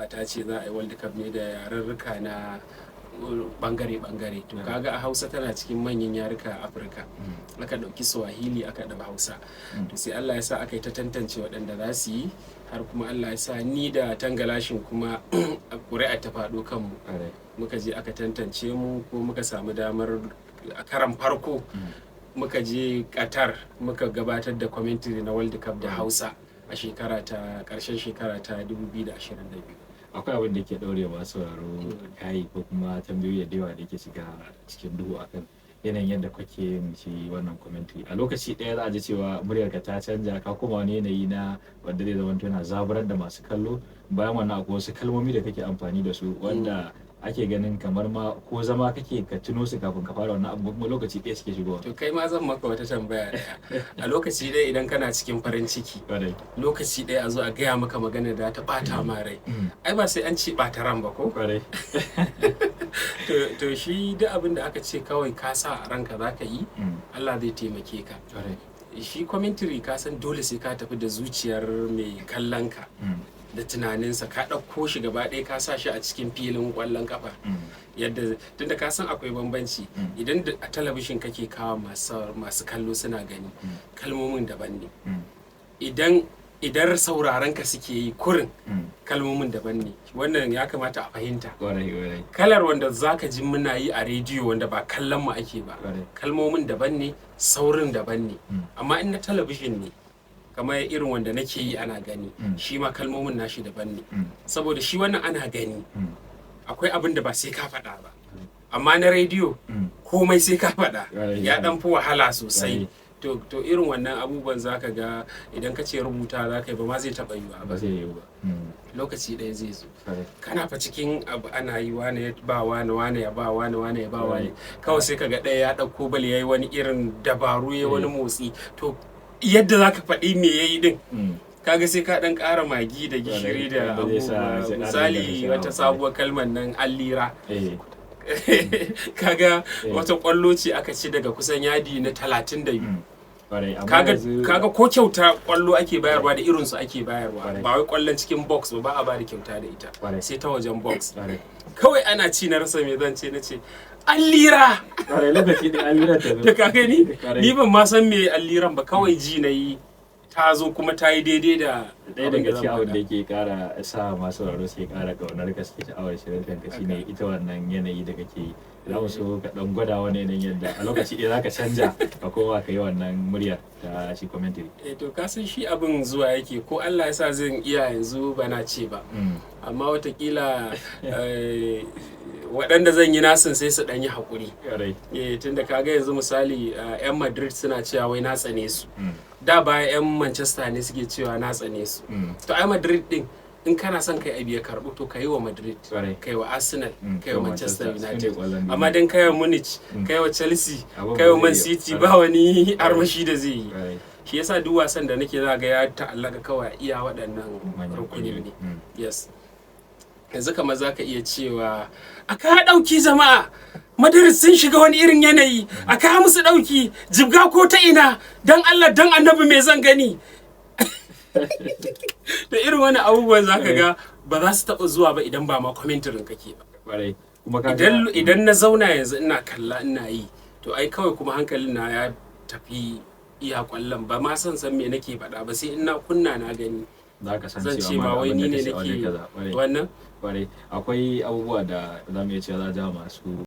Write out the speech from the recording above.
FIFA ta ce za a yi World Cup ne da yarurruka na bangare-bangare. To kaga a Hausa tana cikin manyan yaruka a Afirka. Aka ɗauki Swahili, aka ɗauki Hausa. To sai Allah ya sa aka yi ta tantance waɗanda za su yi, har kuma Allah ya sa ni da Tangalashin kuma ƙuri'a ta faɗo kanmu. Muka je aka tantance mu, ko muka samu damar a karan farko muka je Qatar, muka gabatar da commentary na World Cup da Hausa a shekara ta ƙarshen shekara ta 2022. Akwai abin da ke ɗaure masu sauraro kai ko kuma tambayoyi da yawa da ke shiga cikin duhu akan yanayin yadda kake yin shi wannan commentary. A lokaci ɗaya za a ji cewa muryarka ta canja, ka koma wani yanayi na wanda zai zama yana zaburar da masu kallo. Bayan wannan, akwai wasu kalmomi da kake amfani da su wanda ake ganin kamar ma ko zama kake ka tuno su kafin ka fara wannan abu, kuma lokaci ɗaya suke shigowa. To kai ma zan maka wata tambaya ɗaya. A lokaci ɗaya, idan kana cikin farin ciki, lokaci ɗaya a zo a gaya maka magana da ta ɓata ma rai, ai ba sai an ce ɓata ran ba, ko? Kwarai. To shi duk abin da aka ce kawai ka sa a ranka za ka yi, Allah zai taimake ka. Shi commentary, ka san dole sai ka tafi da zuciyar mai kallon ka da tunaninsa, ka ɗauko shi gaba ɗaya ka sa shi a cikin filin ƙwallon kafa. Yadda tunda ka san akwai bambanci, idan da a talabishin kake kawo masu kallo suna gani, kalmomin daban ne. Idan sauraron ka suke yi kurin, kalmomin daban ne. Wannan ya kamata a fahimta. Kwarai kwarai. Kalar wanda zaka ji muna yi a rediyo, wanda ba kallon mu ake ba, kalmomin daban ne, saurin daban ne. Amma in na talabishin ne, kamar irin wanda nake yi ana gani, shi ma kalmomin nashi daban ne, saboda shi wannan ana gani, akwai abin da ba sai ka faɗa ba. Amma na rediyo, komai sai ka faɗa, ya ɗan fi wahala sosai. To irin wannan abubuwan zaka ga idan ka ce rubuta zaka yi, ba ma zai taɓa yiwa ba. Ba Zai yiwu ba. Lokaci ɗaya zai zo, kana fa cikin abu ana yi, wane ya ba wane, wane ya ba wane, wane ya ba wane, kawai sai kaga ɗaya ya ɗauko bal, yayi wani irin dabaru, yayi wani motsi. To yadda zaka faɗi me yayi din, kaga sai ka ɗan ƙara magi da gishiri da Wanda zai sa abubuwa. sai ƙara Misali, inganta wata sha'awa. sabuwar kalmar nan, allira. Kaga wata ƙwallo ce aka ci daga kusan yadi na 32. Kwarai, amma Kaga yanzu kaga ko kyauta kwallo ake bayarwa, da irinsu ake bayarwa. Ba wai kwallon cikin box ba, ba a bada kyauta da ita, sai ta wajen box. Kawai ana ci, na rasa me zan ce, na ce allira. Kwarai, lokaci da allira ta zo. Da ka gani, ni ban ma san me alliran ba, kawai ji na yi ta zo kuma ta yi daidai da Ɗaya abin daga da cikin zan abin da faɗa. yake ƙara sa masu sauraro suke ƙara ƙaunar ka, suke sha'awar shirin ka, shine ita wannan yanayi da kake yi. Za mu so ka ɗan gwada wani yanayin yadda a lokaci ɗaya za ka canja ka koma ka yi wannan muryar ta shi commentary. Eh, to ka san shi abin zuwa yake, ko Allah ya sa zan iya yanzu ba na ce ba, amma watakila waɗanda zan yi nasin sai su ɗan yi haƙuri. Eh, tunda kaga yanzu misali, 'yan Madrid suna cewa wai na tsane su. Da baya 'yan Manchester ne suke cewa na tsane su. To ai Madrid din, in kana son kai abu ya karɓu, to ka yi wa Madrid, kai wa Arsenal, kai wa Manchester Manchester, su ne United. ƙwallon duniya. Amma dan kai wa Munich, kai wa Chelsea, Abin kai wa ba Man zai yi. City, ba wani armashi da zai yi. Shi yasa duk wasan da nake za ga ya ta'allaka kawai iya waɗannan Manyan rukunin ƙungiyoyi. ne. Yes, yanzu kamar za ka iya cewa, "A kawo ɗauki jama'a, Madrid sun shiga wani irin yanayi, a kawo musu ɗauki, jibga ko ta ina, don Allah don Annabi, me zan gani?" Da irin wani abubuwan za ka ga ba za su taɓa zuwa ba idan ba ma commentarin kake ba. Kwarai. Kuma kaga Idan na zauna yanzu ina kalla ina yi, to ai kawai kuma hankalin na ya tafi iya kwallon, ba ma son san me nake faɗa ba, sai ina kunna na gani za ka san zan cewa ce ma ma ga wai abin ni da ne kace a waje nake kaza. wannan. Kwarai. Akwai abubuwa da za mu iya cewa za a ja masu